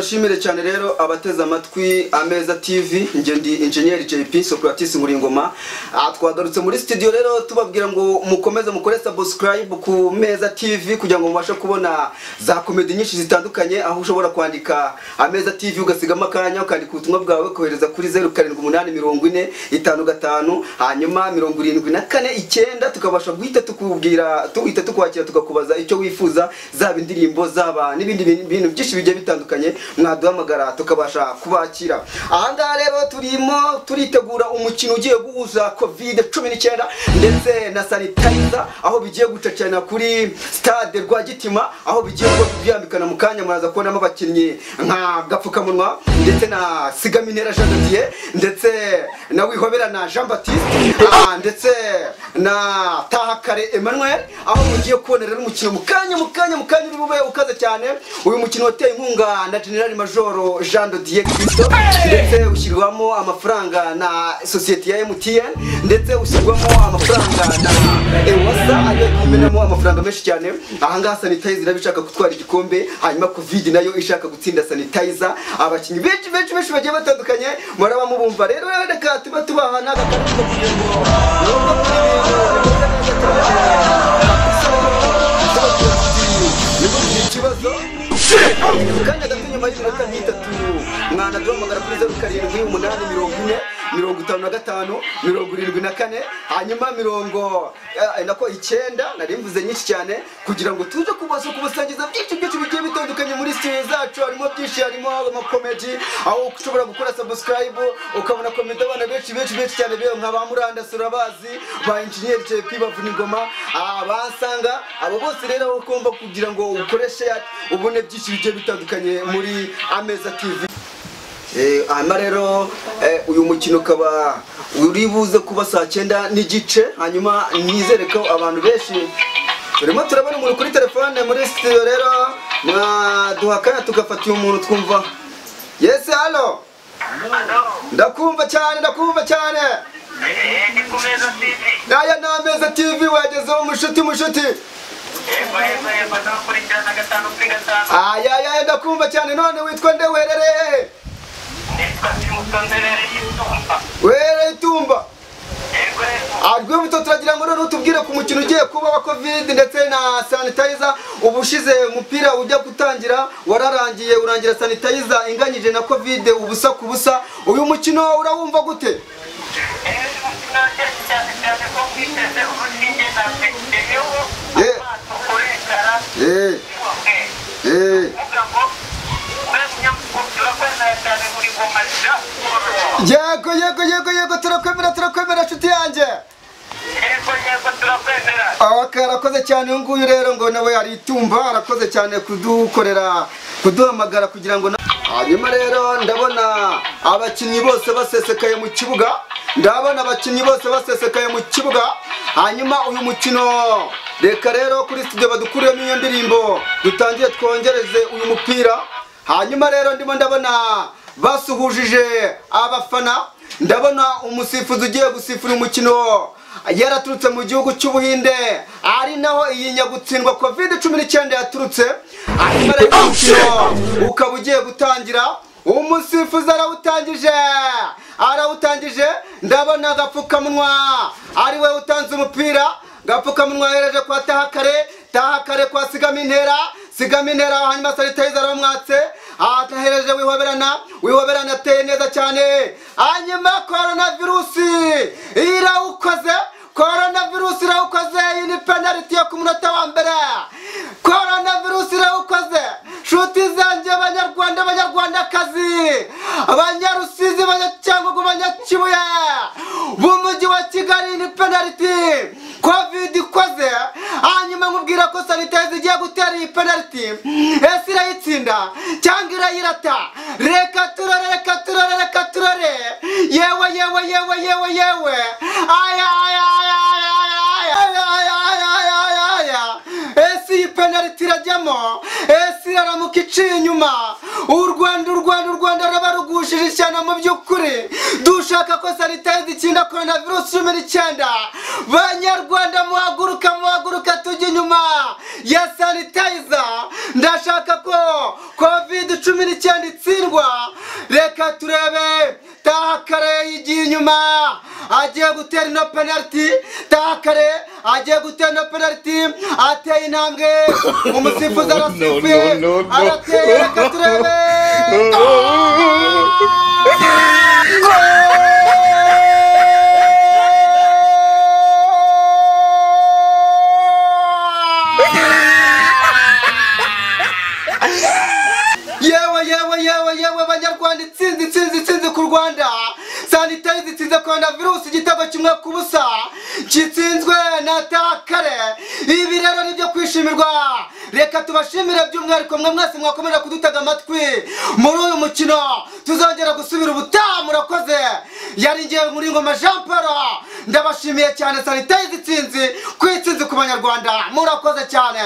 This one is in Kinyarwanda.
Tubashimire cyane rero abateze amatwi Ameza TV. Nge ndi Engineer JP Socrates Nkuringoma. Twagarutse muri studio rero tubabwira ngo mukomeze mukore subscribe ku Meza TV kugira ngo mubashe kubona za comedy nyinshi zitandukanye, aho ushobora kwandika Ameza TV ugasigamo akanya ukandika ubutumwa bwawe kohereza kuri 0784 55 hanyuma 74 9 tukabasha guhita tukubwira, tuhita tukwakira tukakubaza icyo wifuza, zaba indirimbo zaba n'ibindi bintu byinshi bigiye bitandukanye, mwaduhamagara tukabasha kubakira. Ahangaha rero turimo turitegura umukino ugiye guhuza COVID-19 ndetse na sanitizer, aho bigiye gucacana kuri stade Rwagitima, aho bigiye byambikana mu kanya. Muraza kubonamo abakinnyi nka Gapfukamunwa ndetse na Sigaminera Jean de Dieu ndetse na Wihobera na Jean Baptiste ndetse na Tahakare Emmanuel, aho mugiye kubona rero umukino mu kanya mu kanya mu kanya uri bube ukaze cyane. Uyu mukino wateye inkunga na General Major Jean de Dieu Christo, ndetse ushyirwamo amafaranga na sosiyete ya MTN, ndetse ushyirwamo amafaranga na EWASA ariyo imenamo amafaranga menshi cyane. Ahangaha sanitizer irabishaka gutwara igikombe, hanyuma COVID nayo ishaka gutsinda sanitizer. Abakinnyi benshi benshi benshi bagiye batandukanye muraba mubumva. Rero reka tuba tubaha n'agakarito kugira ngo mwumve ko ibintu bimeze neza cyane. Nimugire ikibazo mu kanya gato nyuma y'iminota nk'itatu mwanaduhamagara kuri 0784 55 74 hanyuma mirongo nako 9, nari mvuze nyinshi cyane, kugira ngo tuze kubasha kubasangiza byinshi byinshi bigiye bitandukanye muri studio zacu. Harimo byinshi, harimo amakomedi, aho ushobora gukora subscribe ukabona comedy abana benshi benshi benshi cyane bewe nka ba Murandasi urabazi, ba Engineer JP bavuna ingoma, abasanga abo bose rero aho ugomba kugira ngo ukoreshe ubone byinshi bigiye bitandukanye muri Ameza TV. Hanyuma rero uyu mukino ukaba uri buze kuba saa 9:15, hanyuma nizere ko abantu benshi turimo turabona umuntu kuri telefone muri studio. Rero mwaduha akanya tugafata uyu muntu twumva. Yes, allo, ndakumva cyane, ndakumva cyane. Ni ku Meza TV. Aya ni Ameza TV, wagezeho mushuti mushuti. Yego yego yego, ndakurikirana 5 kuri 5. Aya aya, ndakumva cyane. None witwa nde, uherereye he? Nitwa Simusonderere y'Itumba. Uherereye Itumba? Yego yego. Rwibutso, turagira ngo noneho tubwire ku mukino ugiye kuba wa COVID ndetse na sanitizer. Ubushize umupira ujya gutangira wararangiye, urangira sanitizer inganyije na COVID ubusa ku busa. Uyu mukino urawumva gute? Umukino cyane cyane ko mwiteze urushinge na vegeyo amaso kurekara. Uvuga ngo uri munyamakuru, turakwemera cyane muri Ngoma Jean Paul. Yego yego yego yego, turakwemera, turakwemera nshuti yanjye. Yego yego, turakwemera. Okay, arakoze cyane uyu nguyu rero, ngo nawe ari Itumba, arakoze cyane kudukorera, kuduhamagara kugira ngo hanyuma rero ndabona abakinnyi bose basesekaye mu kibuga, ndabona abakinnyi bose basesekaye mu kibuga. Hanyuma uyu mukino, reka rero kuri studio badukuremo iyo ndirimbo dutangire twongereze uyu mupira. Hanyuma rero ndimo ndabona basuhujije abafana, ndabona umusifuzi ugiye gusifura umukino yaraturutse mu gihugu cy'Ubuhinde, ari naho iyi nyagutsindwa COVID-19 yaturutse. Hanyuma rero umukino ukaba ugiye gutangira, umusifuzi arawutangije, arawutangije. Ndabona Agapfukamunwa ari we utanze umupira. Gapfukamunwa yahereje kwa Tahakare, Tahakare kwa Sigamintera, Sigamintera, hanyuma sanitizer aramwatse, atahereje Wihoberana, Wihoberana ateye neza cyane, hanyuma coronavirus irawukoze, coronavirus irawukoze. Iyi ni penalty yo ku munota wa mbere, coronavirus irawukoze. Nshuti zanjye Abanyarwanda, Abanyarwandakazi, Abanyarusizi, Abanyacyangugu, Abanyakibuye b'umujyi wa Kigali, ni penalty COVID ikoze. Hanyuma nkubwira ko sanitizer igiye gutera iyi penalty. Ese irayitsinda cyangwa irayirata? Reka turore, reka turore, reka turore. Yewe yewe yewe yewe yewe, aya aya aya aya aya aya aya aya aya aya, ese iyi penalty irajyamo? Ese iraramuka iciye inyuma? U Rwanda, u Rwanda, u Rwanda ruraba rugushije ishyano. Mu by'ukuri dushaka ko sanitizer itsinda coronavirus 19. Banyarwanda, muhaguruka, muhaguruka tujye inyuma ya sanitizer, ndashaka ko COVID-19 itsindwa. Reka turebe Tahakare yigiye inyuma, agiye gutera ino penalty. Tahakare agiye gutera ino penalty, ateye intambwe, umusifuzi arasifuye, arateye. Reka turebe. Yewe yewe yewe yewe banyarwanda, itsinzi itsinzi itsinzi ku Rwanda. Sanitizer itsinze coronavirus igitego 1-0 gitsinzwe na Tahakare. Ibi rero nibyo kwishimirwa. Reka tubashimire by'umwihariko mwe mwese mwakomeje kudutega amatwi muri uyu mukino. Tuzongera gusubira ubutaha, murakoze. Yari ngiye muri Ngoma Jean Paul, ndabashimiye cyane. Sanitizer itsinzi ku itsinzi ku banyarwanda, murakoze cyane.